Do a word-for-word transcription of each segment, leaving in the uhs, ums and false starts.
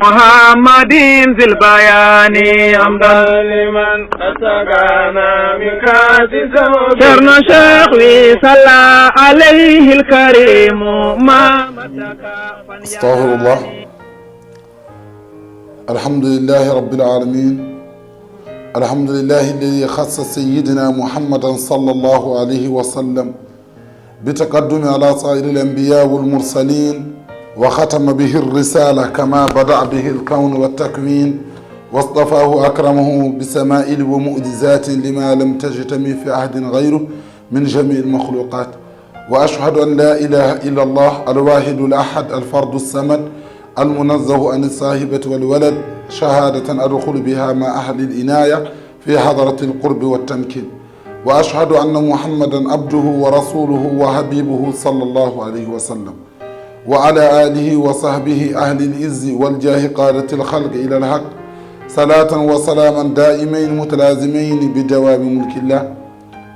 محمد ذي البيان حمدا لمن أسقانا من كأس ذوق. Ceerno Cheikh wi صلى عليه الكريم ما مسك. أستغفر الله. الحمد لله رب العالمين. الحمد لله الذي خص سيدنا محمدا صلى الله عليه وسلم بتقدم على سائر الأنبياء والمرسلين، وختم به الرسالة كما بدأ به الكون والتكوين، واصطفاه أكرمه بشمائل ومعجزات لما لم تجتمع في أحد غيره من جميع المخلوقات. وأشهد أن لا إله إلا الله الواحد الأحد الفرد الصمد المنزه عن الصاحبة والولد، شهادة أدخل بها مع أهل العناية في حضرة القرب والتمكين. وأشهد أن محمدا عبده ورسوله وحبيبه صلى الله عليه وسلم، وعلى آله وصحبه أهل العز والجاه قادة الخلق إلى الحق، صلاة وسلاما دائمين متلازمين بدوام ملك الله.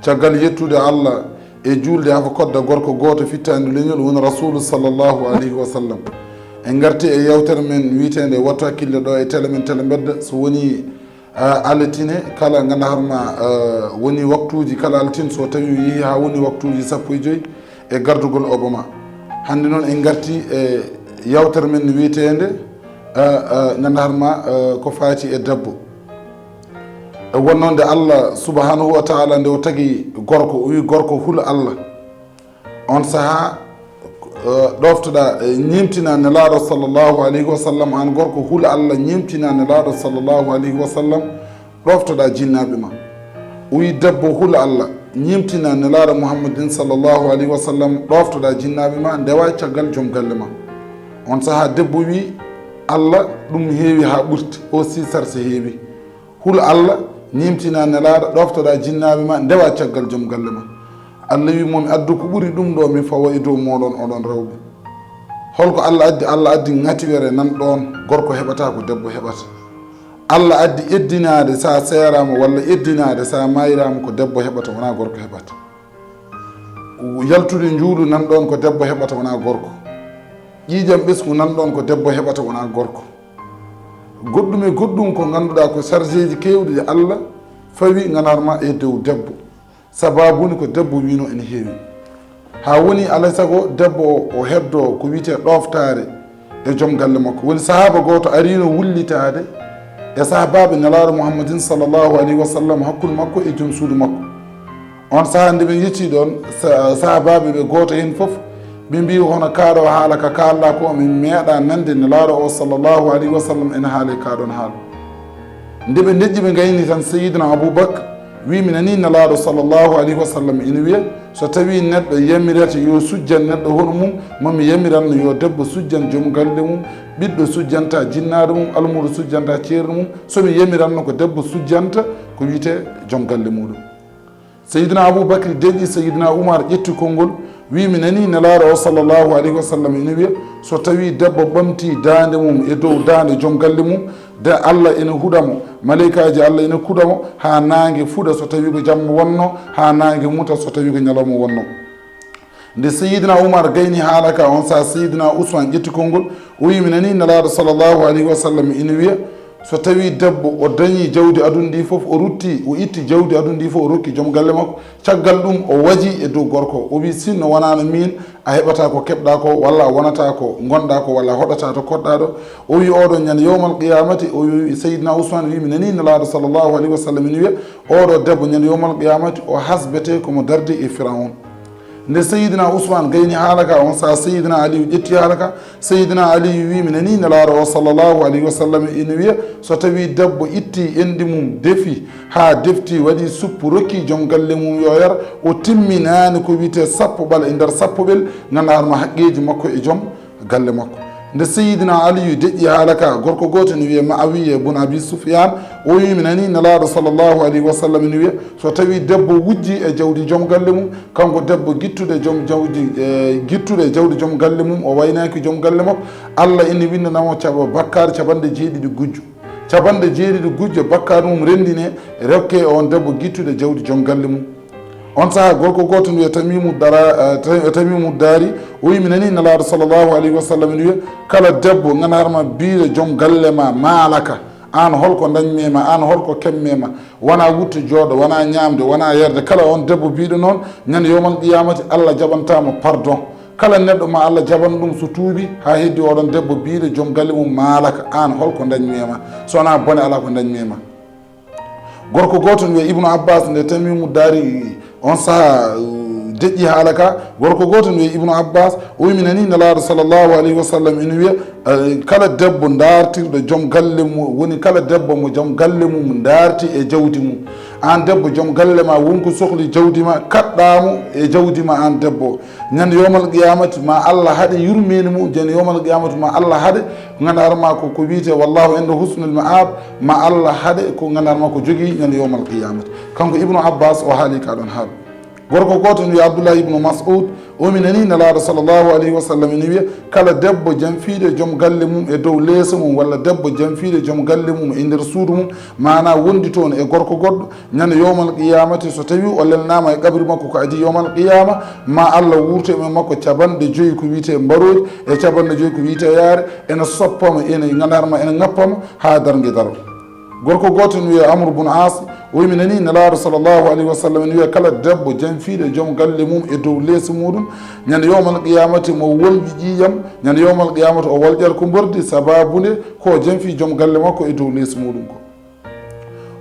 Caggal yettude Allah e juulde haa ko kodda gorko gooto fittaandu leñol, woni Rasuulu sallallahu alayhi wa sallam. En ngarti e yewtere men wiyeteende Wattu Hakkille ɗo e tele men Tele Mbedda. So woni, ah, altine kala, ngannda hoore ma, ah, woni waktuuji kala altine, so tawi o yehi haa woni waktuuji sappo e joy e gardugol Obama. Hannde noon en ngarti e yewtere men wiyeteende, ah, ah, ngannda hoore ma, ah, ko faati e debbo. E wonnoo nde Allah subhanahu wa taala nde o tagi gorko, o wi gorko hul Allah. On sahaa, eh, ɗoftoɗa, eh, ñimtina Nelaaɗo sallallahu alayhi wa sallam, aan gorko hul Allah, ñimtina Nelaaɗo sallallahu alayhi wa sallam, ɗoftoɗa jinnaaɓe ma. O wi debbo hul Allah, ñimtina Nelaaɗo Muhammadin sallallahu alayhi wa sallam, ɗoftoɗa jinnaaɓe ma, ndewa caggal joom galle ma. On sahaa debbo wi Allah, ɗum heewi haa ɓurti, o si sarse heewi. Hul Allah, ñimtina Nelaaɗo, ɗoftoɗa jinnaaɓe ma, ndewa caggal joom galle ma. Allah wi mo, mi addu ko ɓuri ɗum ɗo, mi fawa e dow mooɗon oɗon rewɓe. Holko Allah addi? Allah addi ŋatiwere nan ɗon, gorko heɓata ko debbo heɓata. Allah addi eddinaade sa seeraama walla eddinaade sa maayraama ko debbo heɓata, wonaa gorko heɓata. Yaltude njuulu nan ɗon ko debbo heɓata, wonaa gorko. Ƴiiƴam ɓesngu nan ɗon ko debbo heɓata, wonaa gorko. Goɗɗum e goɗɗum ko ngannduɗaa ko chargeeji keewɗi ɗi Allah fawi nganar ma e dow debbo. Sababu ni ko debbo wino ene heewi. Haa woni alay sago debbo o, o heddo ko wiyetee ɗoftaare e joom galle makko. Woni sahaaba gooto ariino wullitaade e sahaabaaɓe Nelaaɗo Muhammadin sallallahu alayhi wa sallam hakkunde makko e joom suudu makko. On sahaa nde ɓe njeccii ɗon, sa-, sahaabaaɓe ɓe gooto heen fof, ɓe mbii, "Hono kaa ɗoo haala ka kaalɗaa ko, min meeɗaa nande Nelaaɗo o sallallahu alayhi wa sallam ene haala e kaa ɗoon haala." Nde ɓe ndeƴƴi ɓe ngayni tan, Sayyidina Abu Bakr wii, "Mi nanii Nelaaɗo sallallahu alayhi wa sallam ene wiya, so tawii neɗɗo yamirata yo sujjan neɗɗo hono mum, mo mi yamiranno yo debbo sujjan joom galle mum, ɓiɗɗo sujjanta jinnaɗo mum, almuudo sujjanta ceerno mum, so mi yamiranno ko debbo sujjanta ko wiyetee joom galle muuɗum." Seydina Abuu Bakri deƴƴi, Seydina Umar ƴetti konngol, wii, "Mi nanii Nelaaɗo o sallallahu alayhi wa sallam ina wiya, so tawii debbo ɓamtii daande mum e dow daande joom galle mum, de Allah ina huɗa mo, maleykaaji Allah ina kuɗa mo, haa naange fuɗa so tawii ko jamma wonnoo, haa naange muta so tawii ko ñalawma wonnoo." Nde Seydina Umar gayni haala ka, on sahaa Seydina Usmaan ƴetti konngol, o wii, "Mi nanii Nelaaɗo sallallahu alayhi wa sallam ina wiya, so tawii debbo o dañii jawdi aduna ndi fof, o rutti, o itti jawdi aduna ndi fof, o rokki joom galle makko, caggal ɗum o waji e dow gorko." O wii, "Sinno wonaano miin, a heɓataa ko keɓɗaa ko, walla a wonataa ko ngonɗaa ko, walla a hoɗataa to koɗɗaa ɗo." O wii, "Oɗo ñande yowmal qiyamati," o wii, Seydina Usmaan wii, "Mi nanii Nelaaɗo sallallahu alayhi wa sallam ina wiya, oɗo debbo ñande yowmal qiyamati, o hasbete ko mo dardi e Firawun." Nde Seydina Usmaan gayni haala ka, on sahaa Seydina Aliyu ƴetti haala ka. Seydina Aliyu wii, "Mi nanii Nelaaɗo o sallallahu alayhi wa sallam ina wiya, so tawii debbo itti enɗi mum, defi haa defti, waɗi suppu, rokki joom galle mum yo yar, o timminaani ko wiyetee sappo ɓal e nder sappo ɓel, nganndaa hoore ma haqqeeji makko e joom galle makko." Nde Seydina Aliyu deƴƴi haala ka, gorko gooto ene wiyee Ma'awiya bun Abi Sufyaan, o wii, "Mi nanii Nelaaɗo sallallahu alayhi wa sallam ene wiya, so tawii debbo wujji e jawdi joom galle mum, kanko debbo gittude joom jawdi, e gittude e jawdi joom galle mum, o waynaaki joom galle makko, Allah ene winndana mo caba-, bakkaar capanɗe jeeɗiɗi gujjo. Capanɗe jeeɗiɗi gujjo bakkaar mum renndine, rokke on debbo gittude jawdi joom galle mum." On saha gorko gooto no wiya Tamimu Dara, eh, Ta-, Tamimu Dari, o wi mi nani Nelaaɗo sallallahu alayhi wa sallam no wiya, kala debbo gandarma biiɗo joom galle ma, maalaka, aan holko dañmi e ma, aan holko keɓmi e ma, wona wuttu jooɗo, wona ñaamde, wona yarde, kala on debbo biiɗo noon, ñande yowmal qiyamati Allah jaɓantaa mo pardon. Kala neɗɗo ma Allah jaɓan ɗum so tuubi, haa heddi oɗon debbo biiɗo joom galle mum maalaka, aan holko dañmi e ma, so wona bone alaa ko dañmi e ma. Gorko gooto no wiya Ibnu Abbas, nde Tamimu Dari on saha, uh, deƴƴi haala ka, gorko gooto no wiya Ibnu Abbas, o wi mi nani Nelaaɗo sallallahu alayhi wa sallam ina wiya, eh, kala debbo daartirɗo joom galle mum, woni kala debbo mo joom galle mum daarti e jawdi mum. Aan debbo joom galle ma won ko sohli jawdi ma, kaɗɗa mo e jawdi ma aan debbo. Ñande yowmal qiyamati ma Allah haɗe yurmeende mum, ñande yowmal qiyamati ma Allah haɗe ko gandarma ko, ko wiyete wallahu inda husnul ma'ab, ma Allah haɗe ko gandarma ko jogii ñande yowmal qiyamati. Kanko Ibnu Abbas o haali ka ɗon haala. Gorko gooto no wiya Abdullah ibnu Mas'ud, o mi nani Nelaaɗo sallallahu alayhi wa sallam ina wiya, kala debbo janfiiɗo joom galle mum e dow leeso mum, walla debbo janfiiɗo joom galle mum e nder suudu mum, maana wondi toon e gorko goɗɗo, ñande yowmal qiyamati, so tawi o lelnaama e qabri makko ko adii yowmal qiyama, ma Allah wuurto e makko capanɗe joyi ko wiyete mbarooji, e capanɗe joyi ko wiyete yaare, ene soppama, ene gandarma, ene ŋappama haa darnge daro. Gorko gooto no wiya Amr bun As, o wi mi nani Nelaaɗo sallallahu alayhi wa sallam ene wiya, kala debbo janfiiɗo joom galle mum e dow leeso muɗum, ñande yowmal qiyamati mo wolwi ƴiiƴam, ñande yowmal qiyamati o wolƴat ko mbordi, sababu nde ko janfi joom galle makko e dow leeso muɗum ko.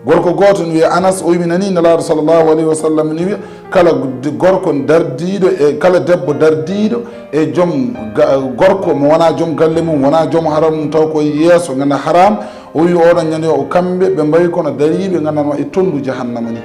Gorko gooto no wiya Anas, o wi mi nani Nelaaɗo sallallahu alayhi wa sallam ene wiya, kala d-, gorko dardiiɗo e, kala debbo dardiiɗo e joom ga-, gorko mo wona joom galle mum, wona joom haram mum, taw ko yeeso ngana haram, o wi oɗon ñande o kamɓe ɓe mbayi kono dariiɓe gandanma e tondu jahannama ni.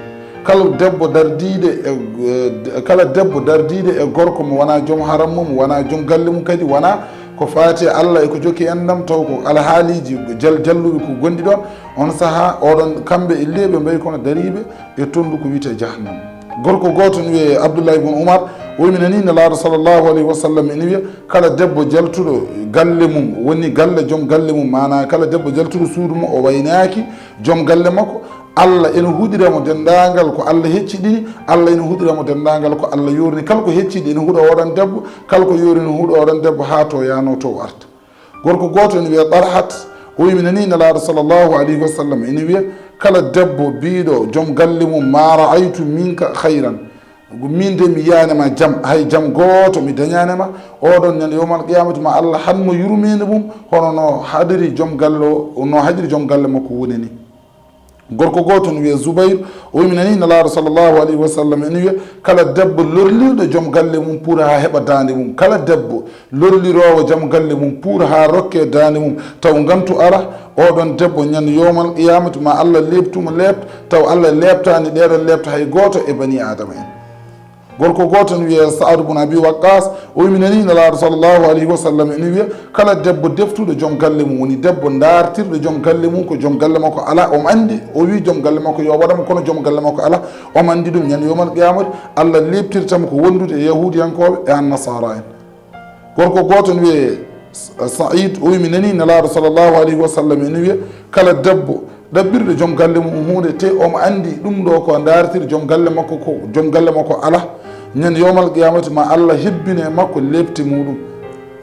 Kala debbo dardiiɗo e, e, kala debbo dardiiɗo e gorko mo wona joom haram mum, wona joom galle mum, kadi wona ko faati e Allah e ko jokki enɗam, taw ko alhaaliji jal-, jalluɓe ko gonɗi ɗon, on saha oɗon kamɓe e liɓe mbayi kono dariiɓe e tondu ko wiyete jahannam. Gorko gooto no wiye Abdullah ibn Umar, o wi mi nani Nelaaɗo sallallahu alayhi wa sallam ene wiya, kala debbo jaltuɗo galle mum, woni galle joom galle mum, maana kala debbo jaltuɗo suudu mum, o waynaaki joom galle makko, Allah ene huɗira mo denndaangal ko Allah hecciɗini, Allah ene huɗira mo denndaangal ko Allah yorini. Kala ko hecciɗi ene huɗa oɗon debbo, kala ko yorini ene huɗa oɗon debbo haa to yaano to o arta. Gorko gooto ene wiya Talhat, o wi mi nani Nelaaɗo sallallahu alayhi wa sallam ene wiya, kala debbo biiɗo joom galle mum, ma ra'aytu minka khayran, min de mi yiyaani ma jam, hay jam gooto mi dañaani ma, oɗon ñande yowmal qiyamati ma Allah haɗ mo yurmeende mum, hono no haɗiri joom galle o, no haɗiri joom galle makko woni ni. Gorko gooto no wiya Zubayr, o wi mi nani Nelaaɗo sallallahu alayhi wa sallam ene wiya, kala debbo lorlirɗo joom galle mum pour haa heɓa daande mum, kala debbo lorliroowo joom galle mum pour haa rokke daande mum, taw ngantu ala, oɗon debbo ñande yowmal qiyamati ma Allah leeptu mo leepta, taw Allah leeptaani ɗeɗon leepta hay gooto e bani Aadama en. Gorko gooto no wiyee Sa'ad bun Abi Waqqas, o wi mi nani Nelaaɗo sallallahu alayhi wa sallam ene wiya, kala debbo deftuɗo joom galle mum, woni debbo daartirɗo joom galle mum, ko joom galle makko ala, omo anndi, o wi joom galle makko yo waɗa mo, kono joom galle makko ala, omo anndi ɗum, ñande yowmal qiyamati, Allah leeptirta mo ko wondude e yahuudiyankooɓe e annasara en. Gorko gooto no wiyee Sa-, Sa'id, o wi mi nani Nelaaɗo sallallahu alayhi wa sallam ene wiya, kala debbo ɗaɓɓirɗo joom galle mum huunde, te omo anndi ɗum ɗo ko daartir joom galle makko, ko joom galle makko ala, ñande yowmal qiyamati ma Allah hebbine makko lepte muɗum.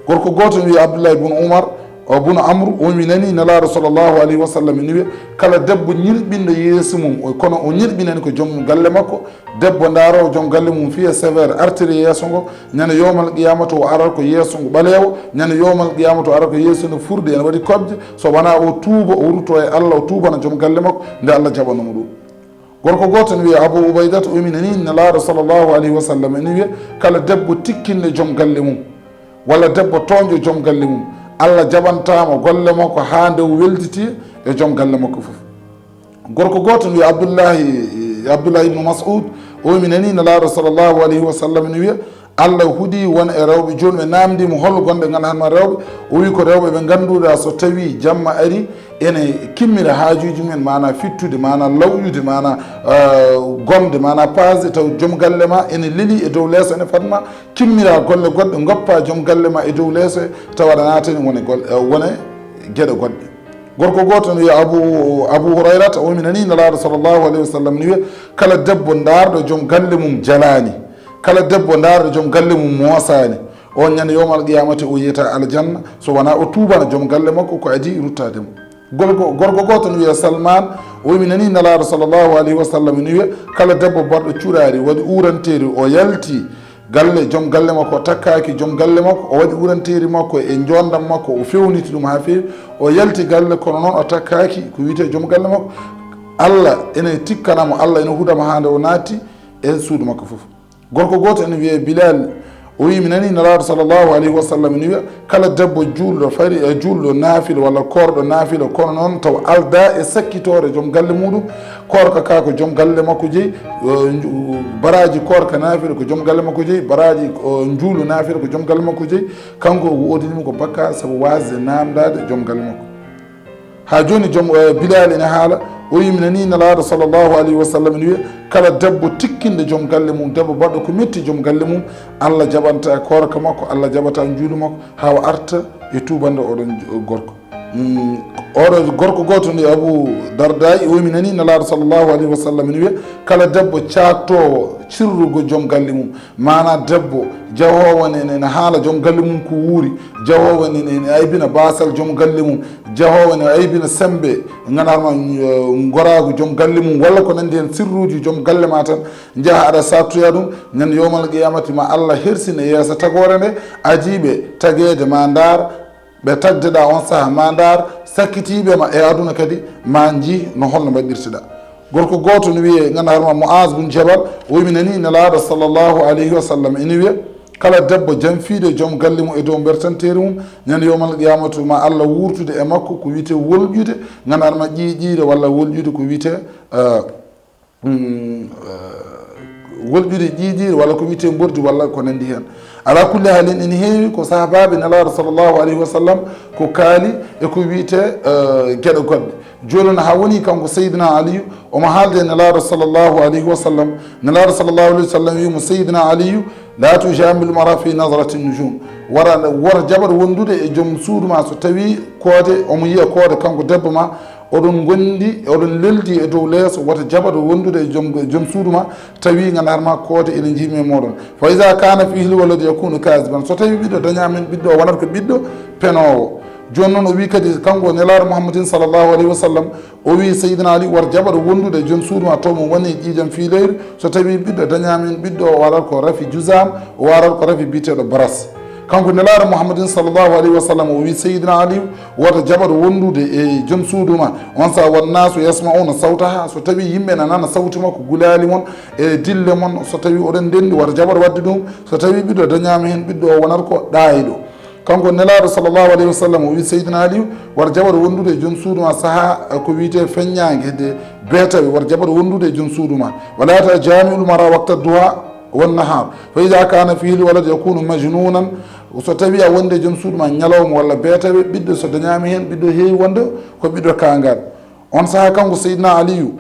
Gorko gooto no wiya Abdullahi bun Umar, o bun Amru, o wi mi nani Nelaaɗo sallallahu alayhi wa sallam ene wiya, kala debbo ñirɓinɗo yeeso mum, o, kono o ñirɓinani ko joom galle makko, debbo ndaaroowo joom galle mum fiya sévère artiri yeeso ngo, ñande yowmal qiyamata o arat ko yeeso ngo ɓaleewo, ñande yowmal qiyamata o arat ko yeeso ngo furɗi ene waɗi kobje, so wona o tuuba, o rutto e Allah, o tuubana joom galle makko, nde Allah jaɓanoo mo ɗum. Gorko gooto ne wiya Abu Ubaydata, o wi mi nani Nelaaɗo sallallahu alayhi wa sallam ene wiya, kala debbo tikkinɗo joom galle mum, walla debbo tooñɗo joom galle mum, Allah jaɓantaa mo golle makko haa nde o welditi e joom galle makko fof. Gorko gooto no wiya Abdullahi, Abdullahi ibnu Mas'ud, o wi mi nani Nelaaɗo sallallahu alayhi wa sallam ene wiya, Allah huɗi won e rewɓe, jooni ɓe naamndii mo hol gonɗe ngannduɗaa ma rewɓe, o wi ko rewɓe ɓe ngannduɗaa so tawii jamma ari, ene kimmira haajuuji mum en, maanaa fittude, maanaa lawyude, maanaa, eh, gomde, maanaa paasde, taw joom galle ma ene leli e dow leeso, ene fadma, kimmira golle goɗɗe, ngoppa joom galle ma e dow leeso, tawa aɗa naatani wone gol-, eh, wone geɗe goɗɗe. Gorko gooto no wiya Abu, Abu Hurayrata, o wi mi nanii Nelaaɗo sallallahu alayhi wa sallam ni wiya, kala debbo ndaarɗo joom galle mum jalaani, kala debbo ndaarɗo joom galle mum moosaani, on ñande yowmal qiyamati o yiyata aljanna, so wonaa o tuubana joom galle makko ko adii ruttaade mo. Gorko, gorko gooto no wiya Salman, o wi mi nanii Nelaaɗo sallallahu alayhi wa sallam ni wiya, kala debbo baɗɗo cuɗaari, waɗi uuranteeri, o yalti galle, joom galle makko o takkaaki joom galle makko, o waɗi uuranteeri makko e njoondam makko, o fewniti ɗum haa feewi, o yalti galle, kono noon o takkaaki ko wiyetee joom galle makko. Allah ene tikkana mo, Allah ene huuda mo haa nde o naatti e suudu makko fof. Gorko gooto ene wiyee Bilal, o wi mi nanii Nelaaɗo sallallahu alayhi wa sallam ni wiya, kala debbo juulɗo fari, e juulɗo naafila walla koorɗo naafila, kono noon taw aldaa e sakkitoore joom galle muuɗum, koorka kaa ko joom galle makko jeyi, o, nju-, baraaji koorka naafila ko joom galle makko jeyi, baraaji, o, njuulu naafila ko joom galle makko jeyi, kanko o woodani mo ko bakkaat sabu waasde naamndaade joom galle makko. Haa jooni joom, eh, Bilal ene haala, o wi mi nanii Nelaaɗo sallallahu alayhi wa sallam ene wiya, kala debbo tikkinɗo joom galle mum, debbo baɗɗo ko metti joom galle mum, Allah jaɓanta koorka makko, Allah jaɓata njuulu makko, haa o arta e tuubande oɗon gorko. Mm, oɗo gorko gooto ni Abu Darda, o wi mi nanii Nelaaɗo sallallahu alayhi wa sallam ene wiya, kala debbo caaktoowo cirrugo joom galle mum, maanaa debbo jahoowo ne, ne, ne haala joom galle mum ko wuuri, jahoowo ne, ne, ne aybina baasal joom galle mum, jahoowo ne aybina semmbe, gandarma, eh, ngoraagu joom galle mum, walla ko nanndi heen sirruuji joom galle ma tan, njaha aɗa saaktoya ɗum, ñande yowmal qiyamati ma Allah hersine yeeso tagoore nde, adiiɓe tageede ma ndaar, ɓe tagdeɗaa on saha ma ndaar, sakkitiiɓe ma e aduna kadi ma njii no holno mbaɗirteɗaa. Gorko gooto no wiyee, ganduɗaa hoorema Mu'az bun Jabal, o wi mi nanii Nelaaɗo sallallahu alayhi wa sallam ene wiya, kala debbo janfiiɗo joom galle mum e dow bertanteeri mum, ñande yowmal qiyamatu ma Allah wuurtude e makko ko wiyetee wolƴude, ganduɗaa hoorema ƴiiƴiire walla wolƴude ko wiyetee, eh, Mm, eh, wolƴude ƴiiƴiire walla ko wiyetee mbordi walla ko nanndi heen. Alaa kulli haalin, ene heewi ko sahaabaaɓe Nelaaɗo sallallahu alayhi wa sallam ko kaali e ko wiyetee, eh, geɗe goɗɗe. Jooni noon haa woni kanko Seydina Aliyu, omo haalde e Nelaaɗo sallallahu alayhi wa sallam. Nelaaɗo sallallahu alayhi wa sallam wi mo, Seydina Aliyu, laa tujaamilu mara fi nazrati nujum. Wara, wota jaɓat wondude e joom suudu ma so tawii koode, omo yiya koode kanko debbo ma, oɗon ngondi, oɗon leldi e dow leeso, wota jaɓat wondude e joom, joom suudu ma, tawi gandarma koode ene njiimi e mooɗon. Fa iza kana fihi lwalad yakunu kaziban. So tawi ɓiɗɗo dañaama heen, ɓiɗɗo o wonat ko ɓiɗɗo penoowo. Jooni noon o wi kadi kanko Nelaaɗo Muhammadin sallallahu alayhi wa sallam, o wi Seydina Ali, wota jaɓat wondude e joom suudu ma taw mo woni ƴiiƴam fii leyru. So tawi ɓiɗɗo dañaama heen, ɓiɗɗo o waɗat ko rafi juzaam, o waɗat ko rafi biyeteeɗo baras. Kanko Nelaaɗo Muhammadin sallallahu alayhi wa sallam o wi Seydina Ali, wota jaɓat wondude e joom suudu ma. On saha, wan nasu yasma'una sawtaha, so tawi yimɓe na nana sawti makko, gulaali mon e dille mon, so tawi oɗon ndenndi, wota jaɓat waɗde ɗum. So tawi ɓiɗɗo dañaama heen, ɓiɗɗo o wonat ko ɗaayɗo. Kanko Nelaaɗo sallallahu alayhi wa sallam o wi Seydina Ali, wota jaɓat wondude e joom suudu ma saha, eh, ko wiyetee feññaange, hedde beetawe, wota jaɓat wondude e joom suudu ma. Wala tujaami'ul mara waqta duha wan nahar. Fa iza kana fihi lwalad yakunu majnunan. So tawi a wondi e joom suudu ma ñalawma walla beetawe, ɓiɗɗo so dañaama heen, ɓiɗɗo heewi wonde ko ɓiɗɗo kaangal. On saha kanko Seydina Aliyu,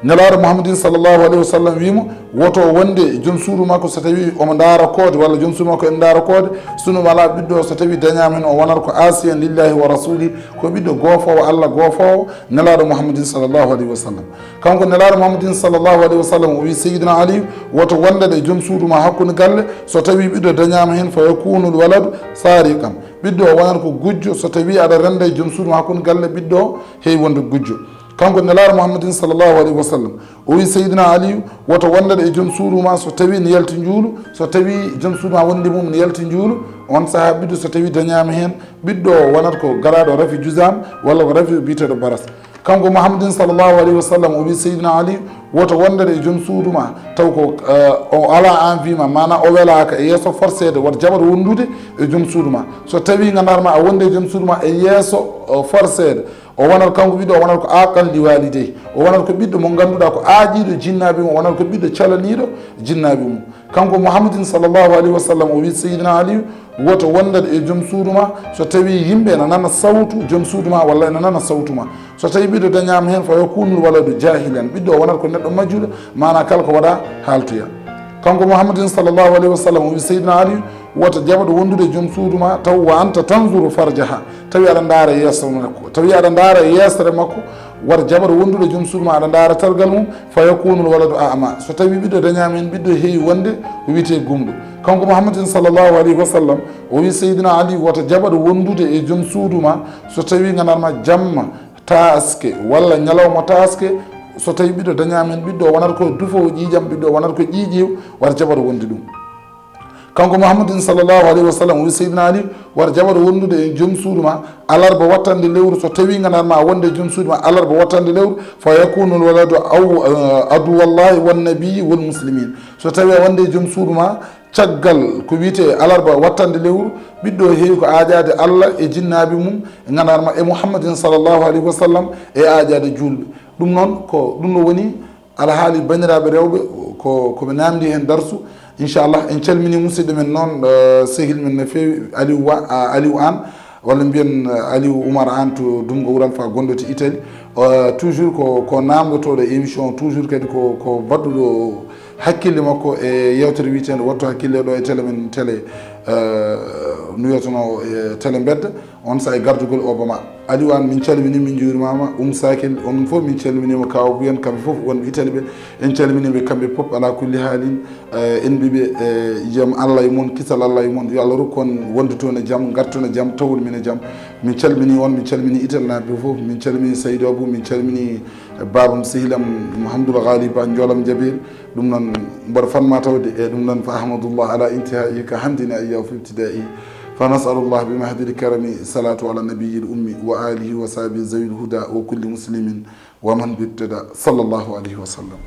Nelaaɗo Muhammadin sallallahu alayhi wa sallam wi mo, woto wonde e joom suudu makko so tawi omo ndaara koode walla joom suudu makko ene ndaara koode, sunu wala ɓiɗɗo so tawi dañaama heen o wonat ko asiyan lillahi wa rasuli, ko ɓiɗɗo goofoowo Allah, goofoowo Nelaaɗo Muhammadin sallallahu alayhi wa sallam. Kanko Nelaaɗo Muhammadin sallallahu alayhi wa sallam o wi Seydina Ali, woto wonde e joom suudu ma hakkunde galle, so tawi ɓiɗɗo dañaama heen, fa yakunul waladu sariqan. Ɓiɗɗo o wonat ko gujjo, so tawi aɗa renda e joom suudu ma hakkunde galle, ɓiɗɗo heewi wonde gujjo. Kanko Nelaaɗo Muhammadin sallallahu alayhi wa sallam o wi Seydina Aliyu, woto wonde e joom suudu ma so tawi ne yalti njuulu, so tawi joom suudu ma wondi mum ne yalti njuulu, on saha ɓiɗɗo so tawi dañaama heen, ɓiɗɗo o wonat ko garaaɗo rafi juzaam walla ko rafi biyeteeɗo baras. Kanko Muhammadin sallallahu alayhi wa sallam o wi Seydina Ali, woto wonde e joom suudu ma taw ko, eh, o alaa envie ma, maanaa o welaaka e yeeso forceede, wota jaɓat wondude e joom suudu ma. So tawi gandarma a wondi e joom suudu ma e yeeso, eh, forceede, o wonat kanko ɓiɗɗo, o wonat ko aaqan li walidayhi. O wonat ko ɓiɗɗo mo ngannduɗaa ko aaƴiiɗo jinnaaɓe mum, o wonat ko ɓiɗɗo calaniiɗo jinnaaɓe mum. Kanko Muhammadin sallallahu alayhi wa sallam o wi Seydina Ali, woto wonde e joom suudu ma so tawi yimɓe ena nana sawtu joom suudu ma walla ena nana sawtu ma. So tawi ɓiɗɗo dañaama heen, fa yakunul waladu jahilan, ɓiɗɗo o wonat ko neɗɗo majjuɗo, maanaa kala ko waɗaa haaltoya. Kanko Muhammadin sallallahu alayhi wa sallam o wi Seydina Ali, Wota jaɓaɗo wondude joom suudu ma taw wa anta tanzuru farjaha, tawi aɗa ndaara yeeso makko, tawi aɗa ndaara yeesere makko. Wata jaɓaɗo wondude joom suudu ma aɗa ndaara tergal mum, fa yakunu l waladu ama, so tawi ɓiɗɗo dañaama heen ɓiɗɗo heewi wonde ko wiyetee gumɗo. Kanko Muhammadin sallallahu alayhi wa sallam o wi Seydina Ali, wata jaɓaɗo wondude e joom suudu ma so tawi gandarma jamma taaske walla ñalawma taaske, so tawi ɓiɗɗo dañaama heen ɓiɗɗo wonata ko dufoowo ƴiiƴam, ɓiɗɗo wonata ko ƴiiƴiiw, wata jaɓaɗo wonde ɗum. Kanko Muhammadin sallallahu alayhi wa sallam o wi Seydina Ali, wata jaɓaɗo wondude e joom suudu ma alarba wattande lewru, so tawi gandarma wonde e joom suudu ma alarba wattande lewru, fa yakunu l waladu aw aduwallahi wannabiyi wal muslimin, so tawi a wonde e joom suudu ma caggal ko wiyetee alarba wattande lewru, ɓiɗɗo heewi ko aaƴaade Allah e jinnaaɓe mum, gandarma e Muhammadin sallallahu alayhi wa sallam e aaƴaade juulɓe. Ɗum noon ko ɗum no woni alhaali banndiraaɓe rewɓe ko ko ɓe naamndi heen darsu. Inchallah en calminii musidɗo men noon, eh, sehil men no feewi, Aliou Wa, ah, Aliou Aan, walla mbiyen, eh, Aliou Oumar Aan to Dumga Wuro Alfa gonɗo to Italie. Eh, toujours ko ko naamndotooɗo émission, toujours kadi ko ko baɗɗuɗo hakkille makko e yeewtere wiyeteende Waɗtu Hakkille ɗo e télé men, télé, eh, no wiyetenoo, eh, télé Mbedda. On saa'i gardugol Obama. Aliou Aan, min calminii, min njuurimaama. Um Sakel, onon fof min calminiima. Kaaw Buyan, kamɓe fof wonɓe Italie ɓe, en calminii ɓe kamɓe fof alaa kulli haalin. Eh, en mbii ɓe, eh, jam Allah e mon, kisal Allah e mon. Yo Allah rokku on wonde toon e jam, ngarton e jam, tawon min e jam. Min calminii on, min calminii Italie naaɓe fof, min calminii Saydou Abou, min calminii baabam, sehil am, Hamdoul Ghali Ba, Njoolam Jabel. Ɗum noon mboɗo fanma tawde e ɗum noon, fa ahmadullah ala intihaihi ka hamdini ayyahu fi ibtidaihi, fa nasalullah bi mahdi l karami salatu ala nabiyi l ummi wa alihi wa sahbihi zawi l huda wa kulli muslimin wa man bihtada sallallahu alayhi wa sallam.